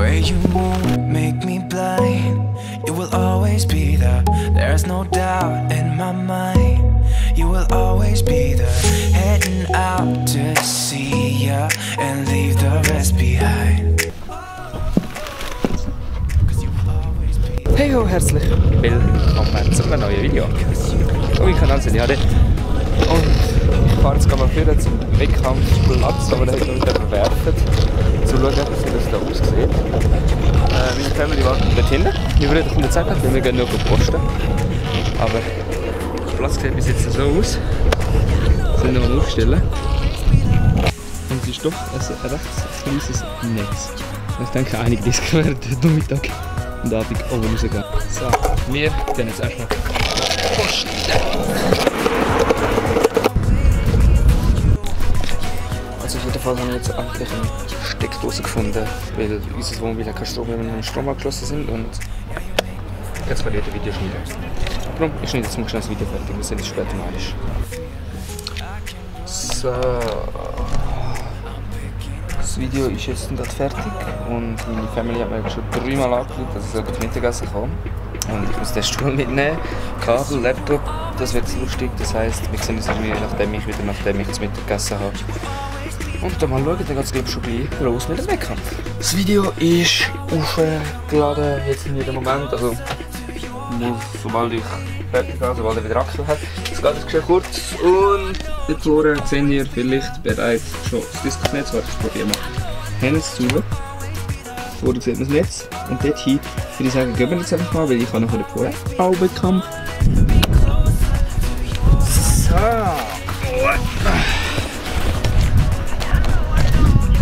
way you move make me blind. You will always be there. There's no doubt in my mind. You will always be there. Heading out to see ya and leave the rest behind. Hey ho, herzlich willkommen zu einem neuen Video. Oh, ich kann also nicht. Und ich fahre jetzt mal für zum Wettkampfplatz, aber dann wieder verwerfen, zu schauen, wie das da aussieht. Meine Family wartet dort hinten. Wie Bruder kommt jetzt auch, weil wir gehen nur posten. Aber der Platz sieht bis jetzt so aus. Wir sind noch am Aufstellen. Und es ist doch ein recht kleines Netz. Ich denke, einige Disken werden heute Mittag und Abend oben rausgehen. So, wir gehen jetzt erstmal posten. Also auf jeden Fall habe ich jetzt endlich eine Steckdose gefunden, weil unser Wohnmobil hat keinen Strom, weil wir mit dem Strom angeschlossen sind und jetzt kann ich das Video schneiden. Darum, ich schneide jetzt mal schnell das Video fertig, wir sehen uns später mal. So. Das Video ist jetzt gerade fertig und meine Family hat mir schon 3-mal angerufen, dass ich das Mittagessen komme. Und ich muss den Stuhl mitnehmen, Kabel, Laptop, das wird lustig. Das heisst, wir sehen uns nachdem ich das Mittagessen habe. Und dann mal schauen, dann geht es glaube ich schon gleich los mit dem Wettkampf. Das Video ist aufgeladen, jetzt in jedem Moment, also sobald ich fertig bin, sobald er wieder Achsel hat. Das geht jetzt schön kurz und dort vorne seht ihr vielleicht bereits schon das Diskusnetz, warte, ich probiere mal. Hands zu. Vorne sieht man das Netz und dort hin würde ich sagen, gehen wir jetzt einfach mal, weil ich habe noch einen Vorwettkampf. So.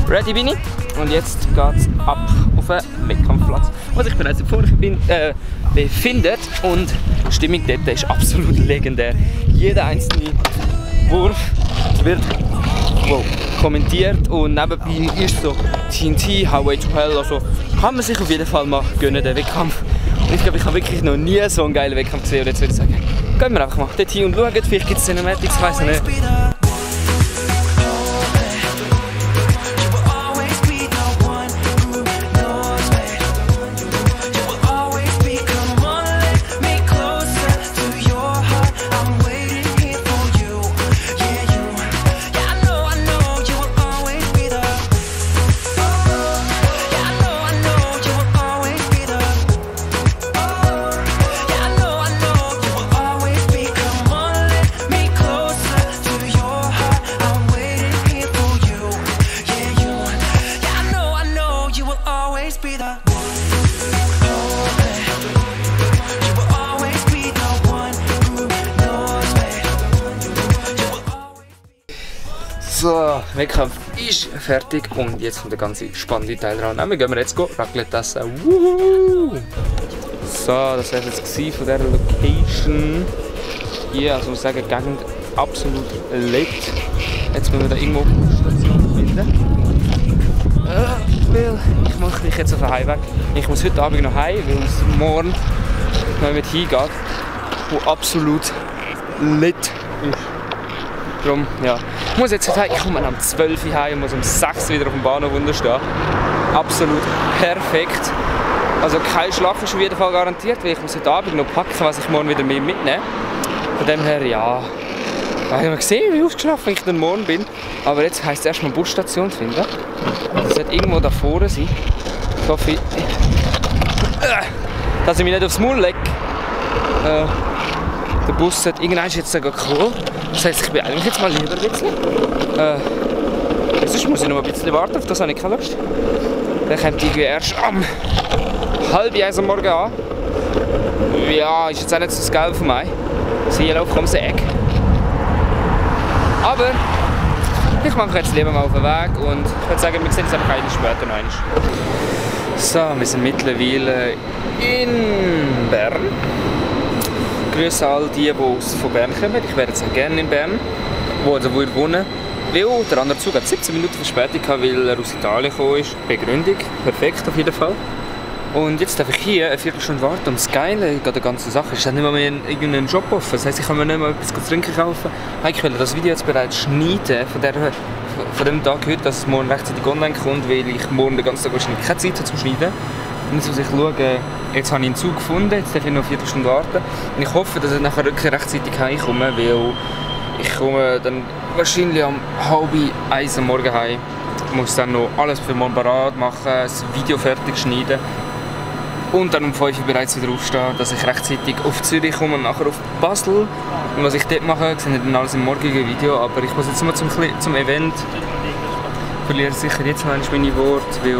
Ready bin ich und jetzt geht's ab auf den Wettkampfplatz, wo sich bereits vorne befindet und die Stimmung dort ist absolut legendär. Jeder einzelne Wurf wird kommentiert und nebenbei ist so TNT, Highway to Hell, also kann man sich auf jeden Fall mal gönnen, den Wettkampf. Und ich glaube, ich habe wirklich noch nie so einen geilen Wettkampf gesehen und jetzt würde ich sagen, gehen wir einfach mal dort hin und schauen, vielleicht gibt es Cinematics, ich weiss nicht. So, Wettkampf ist fertig und jetzt kommt der ganze spannende Teil dran. Wir gehen jetzt Raclette essen. Woohoo! So, das war jetzt von dieser Location. Hier, also ich muss sagen, die Gegend absolut lit. Jetzt müssen wir da irgendwo eine Station finden. Weil ich mache mich jetzt auf den Heimweg. Ich muss heute Abend noch heim, weil es morgen noch mit hingeht, wo absolut lit ist. Darum, ja. Ich muss jetzt heim, ich komme am 12 Uhr heim und muss um 6 Uhr wieder auf dem Bahnhof stehen. Absolut perfekt. Also kein Schlaf ist auf jeden Fall garantiert, weil ich muss heute Abend noch packen, was ich morgen wieder mitnehme. Von dem her, ja. Ich habe gesehen, wie ausgeschlafen ich dann morgen bin. Aber jetzt heisst es erstmal eine Busstation finden. Das sollte irgendwo da vorne sein. Ich hoffe, dass ich mich nicht aufs Maul lege. Der Bus sollte irgendwann jetzt sogar kommen. Das heisst, ich beeile mich jetzt mal lieber ein bisschen. Sonst muss ich noch ein bisschen warten, auf das habe ich keine Lust. Dann kommt irgendwie erst am 12:30 am Morgen an. Ja, ist jetzt auch nicht so das Gelb von mir. Sie laufen ums Eck. Aber ich mache jetzt lieber mal auf den Weg und ich würde sagen, wir sehen uns einfach später noch einmal. So, wir sind mittlerweile in Bern. Grüße all die von Bern kommen. Ich wäre jetzt auch gerne in Bern, wo ich wohne. Weil der andere Zug hat 17 Minuten Verspätung gehabt, weil er aus Italien gekommen ist. Begründung, perfekt auf jeden Fall. Und jetzt darf ich hier eine Viertelstunde warten und das Geile an der ganzen Sache ist, es hat nicht mal mehr irgendeinen Job offen. Das heisst, ich kann mir nicht mal etwas zu trinken kaufen. Eigentlich will ich das Video jetzt bereits schneiden von von dem Tag heute, dass es morgen rechtzeitig online kommt, weil ich morgen den ganzen Tag wahrscheinlich keine Zeit habe zum Schneiden. Und jetzt muss ich schauen, jetzt habe ich einen Zug gefunden, jetzt darf ich noch eine Viertelstunde warten. Und ich hoffe, dass ich nachher wirklich rechtzeitig heimkomme, weil ich komme dann wahrscheinlich um 12:30 am Morgen heim. Ich muss dann noch alles für morgen parat machen, das Video fertig schneiden. Und dann um 5 Uhr bereits wieder aufstehen, dass ich rechtzeitig auf Zürich komme und nachher auf Basel. Und was ich dort mache, seht ihr dann alles im morgigen Video. Aber ich muss jetzt mal zum Event. Ich verliere sicher jetzt noch einmal meine Worte, weil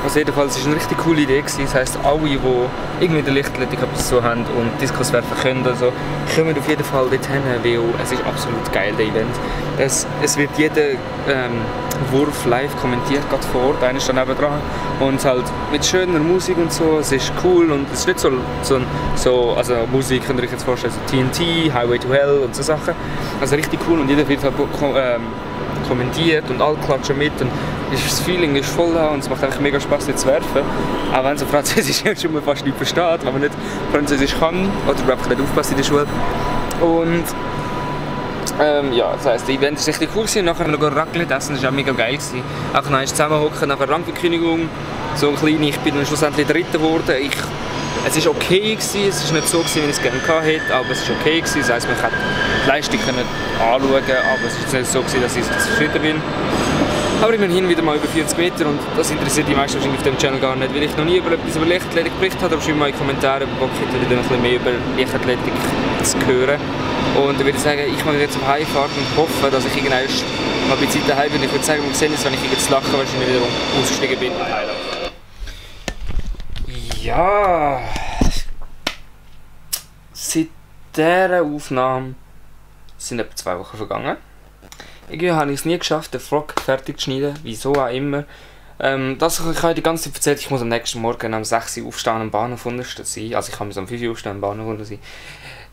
also jedenfalls war es eine richtig coole Idee gewesen. Das heisst, alle, die irgendwie in der Leichtathletik etwas so haben und Diskus werfen können, also, kommen auf jeden Fall dorthin, weil es ist absolut geil, der Event. Es wird jeder Wurf live kommentiert, gerade vor Ort, einer ist dann dran und halt mit schöner Musik und so, es ist cool und es ist nicht so also Musik könnt ihr euch jetzt vorstellen, so TNT, Highway to Hell und so Sachen, also richtig cool und jeder auf jeden Fall kommentiert und alle klatschen mit und das Feeling ist voll da und es macht einfach mega Spaß, nicht zu werfen. Auch wenn so Französisch schon mal fast nicht versteht, wenn man nicht Französisch kann oder überhaupt nicht aufpasst in der Schule. Und ja, das heisst, das Event war richtig cool gewesen. Nachher noch Raclette essen, das war auch mega geil gewesen. Auch noch zusammenhocken, nachher Rangverkündigung, so ein kleiner, ich bin dann schlussendlich Dritter geworden. Es war okay gewesen, es war nicht so gewesen, wie ich es gerne hätte, aber es war okay gewesen. Das heisst, man konnte die Leistung anschauen, aber es war nicht so gewesen, dass ich zufrieden bin. Aber immerhin wieder mal über 40 Meter und das interessiert die meisten wahrscheinlich auf dem Channel gar nicht, weil ich noch nie über etwas über Leichtathletik berichtet habe. Aber schreibt mal in die Kommentare, ob Bock hätte, wieder ein bisschen mehr über Leichtathletik zu hören. Und dann würde ich sagen, ich mache jetzt zum Heimfahren und hoffe, dass ich irgendwann mal bei Zeit daheim bin. Ich würde sagen, wir sehen uns, wenn ich jetzt lache, wahrscheinlich wieder ausgestiegen bin. Ja, seit dieser Aufnahme sind etwa 2 Wochen vergangen. Irgendwie habe ich es nie geschafft, den Vlog fertig zu schneiden, wieso auch immer. Ich habe die ganze Zeit erzählt, ich muss am nächsten Morgen um 6 Uhr aufstehen und am Bahnhof unten sein. Also ich kann bis um 5 Uhr aufstehen und am Bahnhof unten sein.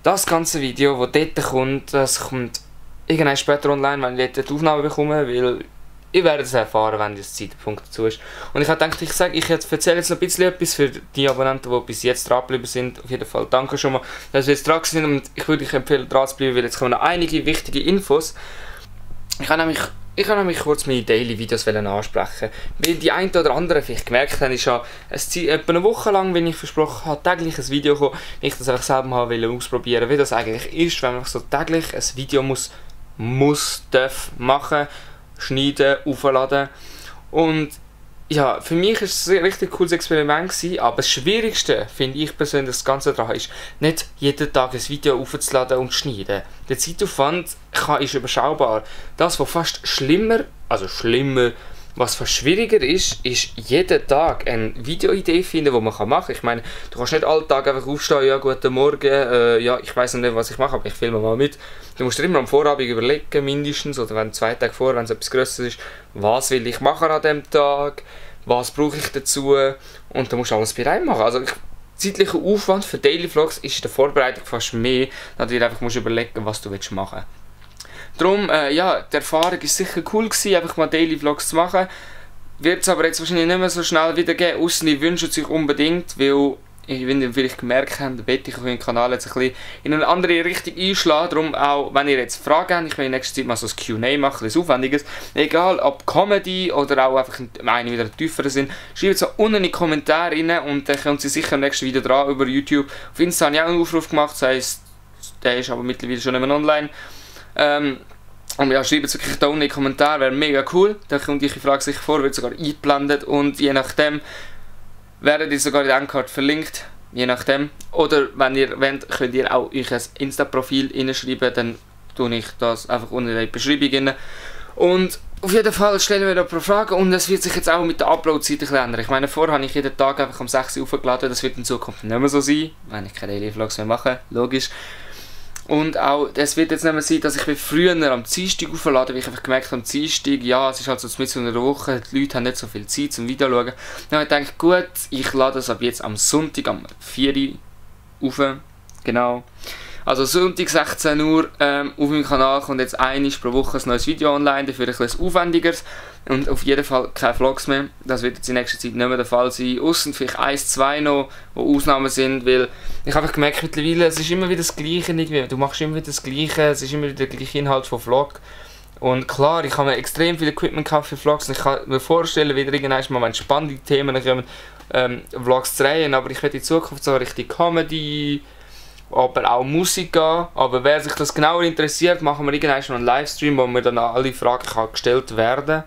Das ganze Video, das dort kommt, das kommt irgendwann später online, wenn ich dort die Aufnahme bekomme, weil ich werde es erfahren, wenn der Zeitpunkt dazu ist. Und ich habe gedacht, ich erzähle jetzt noch ein bisschen etwas für die Abonnenten, die bis jetzt dran geblieben sind. Auf jeden Fall danke schon mal, dass wir jetzt dran sind und ich würde euch empfehlen, dran zu bleiben, weil jetzt kommen noch einige wichtige Infos. Ich habe nämlich kurz meine Daily-Videos ansprechen. Weil die einen oder anderen vielleicht gemerkt haben, ist ja etwa eine Woche lang, wenn ich versprochen habe, täglich ein Video kommen, weil ich das einfach selber habe ausprobieren, wie das eigentlich ist, wenn man so täglich ein Video darf machen, schneiden, aufladen. Und ja, für mich war es ein richtig cooles Experiment gewesen, aber das Schwierigste, finde ich persönlich, das Ganze daran ist, nicht jeden Tag ein Video aufzuladen und zu schneiden. Der Zeitaufwand ist überschaubar. Das, was fast schlimmer, was fast schwieriger ist jeden Tag eine Videoidee finden, die man machen kann. Ich meine, du kannst nicht alle Tage einfach aufstehen, ja, guten Morgen, ja, ich weiß nicht, was ich mache, aber ich filme mal mit. Du musst dir immer am Vorabend überlegen, mindestens, oder wenn 2 Tage vor, wenn es etwas Größeres ist, was will ich machen an diesem Tag, was brauche ich dazu, und dann musst du alles bereit machen. Also, zeitlicher Aufwand für Daily Vlogs ist in der Vorbereitung fast mehr, dass du dir einfach überlegen musst, was du machen willst. Darum, ja, die Erfahrung war sicher cool gewesen, einfach mal Daily Vlogs zu machen. Wird es aber jetzt wahrscheinlich nicht mehr so schnell wieder geben, ausser ich wünsche es euch unbedingt, weil, wenn ihr vielleicht gemerkt habt, bete ich auf meinem Kanal jetzt ein bisschen in eine andere Richtung einschlagen. Darum auch, wenn ihr jetzt Fragen habt, ich will in nächster Zeit mal so ein Q&A machen, etwas Aufwendiges. Egal, ob Comedy oder auch einfach eine wieder tiefer sind, schreibt es unten in die Kommentare rein und dann kommt sie sicher im nächsten Video dran über YouTube. Auf Insta habe ich auch einen Aufruf gemacht, das heisst, der ist aber mittlerweile schon nicht mehr online. Und ja, schreibt es wirklich da unten in die Kommentare, wäre mega cool. Dann kommt eure Frage sicher vor, wird sogar eingeblendet und je nachdem werdet ihr sogar in der Endcard verlinkt, je nachdem. Oder wenn ihr wollt, könnt ihr auch euch ein Insta-Profil hineinschreiben, dann tue ich das einfach unten in die Beschreibung rein. Und auf jeden Fall stellen wir da ein paar Fragen und es wird sich jetzt auch mit der Upload-Zeit ändern. Ich meine, vorher habe ich jeden Tag einfach um 6 Uhr aufgeladen, das wird in Zukunft nicht mehr so sein, wenn ich keine Daily Vlogs mehr mache, logisch. Und auch, es wird jetzt nicht mehr sein, dass ich früher am Dienstag auflade, weil ich einfach gemerkt habe, am Dienstag, ja, es ist halt so mitten in der Woche, die Leute haben nicht so viel Zeit zum Video schauen. Dann habe ich gedacht, gut, ich lade es ab jetzt am Sonntag, am 4 Uhr auf, genau. Also Sonntag 16 Uhr auf meinem Kanal kommt jetzt einmal pro Woche ein neues Video online, dafür etwas aufwendigeres und auf jeden Fall keine Vlogs mehr. Das wird jetzt in nächster Zeit nicht mehr der Fall sein, ausser vielleicht 1, 2 noch, wo Ausnahmen sind, weil ich habe gemerkt mittlerweile, es ist immer wieder das Gleiche irgendwie. Du machst immer wieder das Gleiche, es ist immer wieder der gleiche Inhalt von Vlog Und klar, ich habe mir extrem viel Equipment gekauft für Vlogs und ich kann mir vorstellen, wieder irgendwann mal, wenn spannende Themen kommen, Vlogs zu drehen, aber ich werde in Zukunft so richtig Comedy, aber auch Musik gehen. Aber wer sich das genauer interessiert, machen wir irgendwann noch einen Livestream, wo mir dann alle Fragen gestellt werden.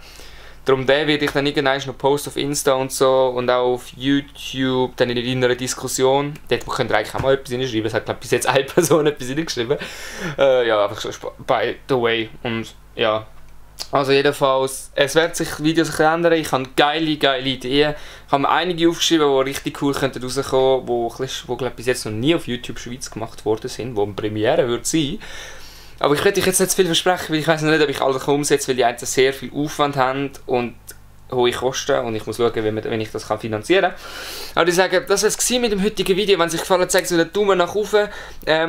Darum den werde ich dann irgendwann noch posten auf Insta und so und auch auf YouTube, dann in einer Diskussion. Dort könnt ihr eigentlich auch mal etwas hinschreiben. Es hat glaub, bis jetzt eine Person etwas hingeschrieben. Ja, einfach so by the way. Und ja, also jedenfalls, es werden sich Videos ändern. Ich habe geile Ideen. Ich habe mir einige aufgeschrieben, die richtig cool könnten rauskommen, die glaub, bis jetzt noch nie auf YouTube Schweiz gemacht worden sind, die eine Premiere würde sein. Aber ich könnte euch jetzt nicht zu viel versprechen, weil ich weiß noch nicht, ob ich alles umsetze, weil die einen sehr viel Aufwand haben und hohe Kosten und ich muss schauen, wenn ich das finanzieren kann. Aber ich sage, das war es mit dem heutigen Video. Wenn es euch gefallen hat, zeigt es mir einen Daumen nach oben.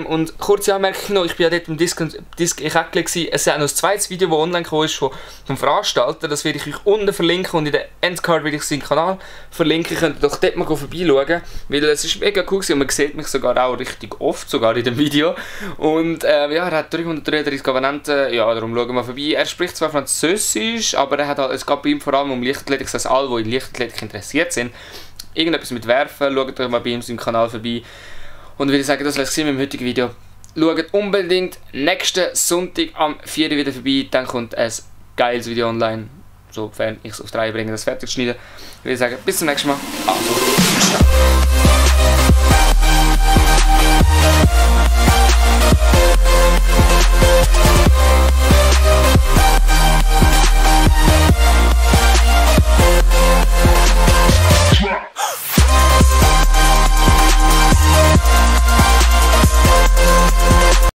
Und kurze Anmerkung noch, ich bin ja dort im Disc-Eckle gewesen. Es ist auch noch ein zweites Video, das online gekommen ist vom Veranstalter. Das werde ich euch unten verlinken und in der Endcard werde ich seinen Kanal verlinken. Ihr könnt doch dort mal vorbeischauen, weil es ist mega cool gewesen und man sieht mich sogar auch richtig oft, sogar in dem Video. Und ja, er hat 333 Abonnenten, ja, darum schauen wir mal vorbei. Er spricht zwar Französisch, aber er hat halt, es geht bei ihm vor allem um Leichtathletik, das heißt, alle, die in Leichtathletik interessiert sind, irgendetwas mit Werfen, schaut euch mal bei ihm auf seinem Kanal vorbei. Und würde ich sagen, das war es mit dem heutigen Video. Schaut unbedingt nächsten Sonntag am 4. wieder vorbei, dann kommt ein geiles Video online, sofern ich es auf 3 bringe, das fertig schneiden. Ich würde sagen, bis zum nächsten Mal. Also, ciao.